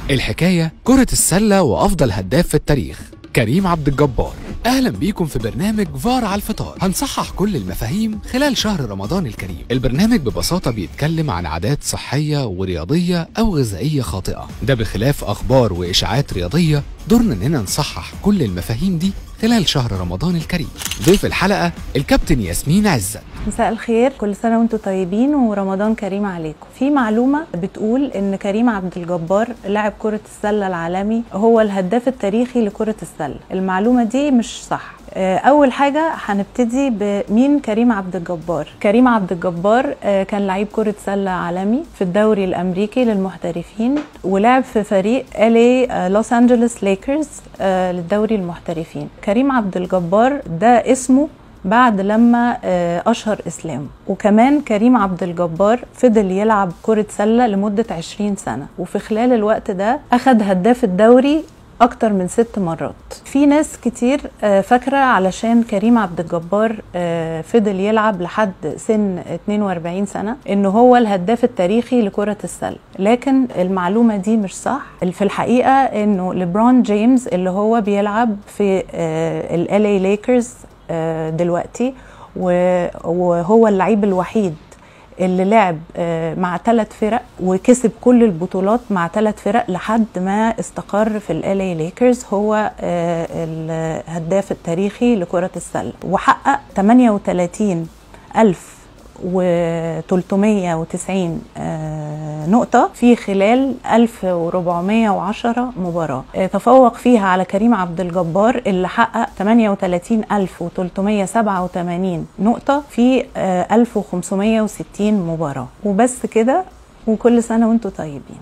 الحكاية كرة السلة وأفضل هداف في التاريخ كريم عبد الجبار. أهلا بيكم في برنامج فار على الفطار. هنصحح كل المفاهيم خلال شهر رمضان الكريم. البرنامج ببساطة بيتكلم عن عادات صحية ورياضية أو غذائية خاطئة، ده بخلاف أخبار وإشاعات رياضية. دورنا إننا نصحح كل المفاهيم دي خلال شهر رمضان الكريم. ضيف الحلقة الكابتن ياسمين عزت. مساء الخير، كل سنة وانتم طيبين ورمضان كريم عليكم. في معلومة بتقول ان كريم عبد الجبار لاعب كرة السلة العالمي هو الهداف التاريخي لكرة السلة. المعلومة دي مش صح. اول حاجة هنبتدي بمين كريم عبد الجبار. كريم عبد الجبار كان لعيب كرة سلة عالمي في الدوري الامريكي للمحترفين، ولعب في فريق لوس انجلوس ليكرز للدوري المحترفين. كريم عبد الجبار ده اسمه بعد لما أشهر إسلامه. وكمان كريم عبد الجبار فضل يلعب كرة سلة لمدة 20 سنة، وفي خلال الوقت ده أخد هداف الدوري أكتر من 6 مرات. في ناس كتير فاكرة علشان كريم عبد الجبار فضل يلعب لحد سن 42 سنة إنه هو الهداف التاريخي لكرة السلة، لكن المعلومة دي مش صح. في الحقيقة إنه ليبرون جيمس اللي هو بيلعب في LA ليكرز دلوقتي، وهو اللعيب الوحيد اللي لعب مع 3 فرق وكسب كل البطولات مع 3 فرق لحد ما استقر في LA ليكرز، هو الهداف التاريخي لكرة السلة، وحقق 38,390 نقطة في خلال 1410 مباراة، تفوق فيها على كريم عبد الجبار اللي حقق 38,387 نقطة في 1560 مباراة. وبس كده، وكل سنة وانتم طيبين.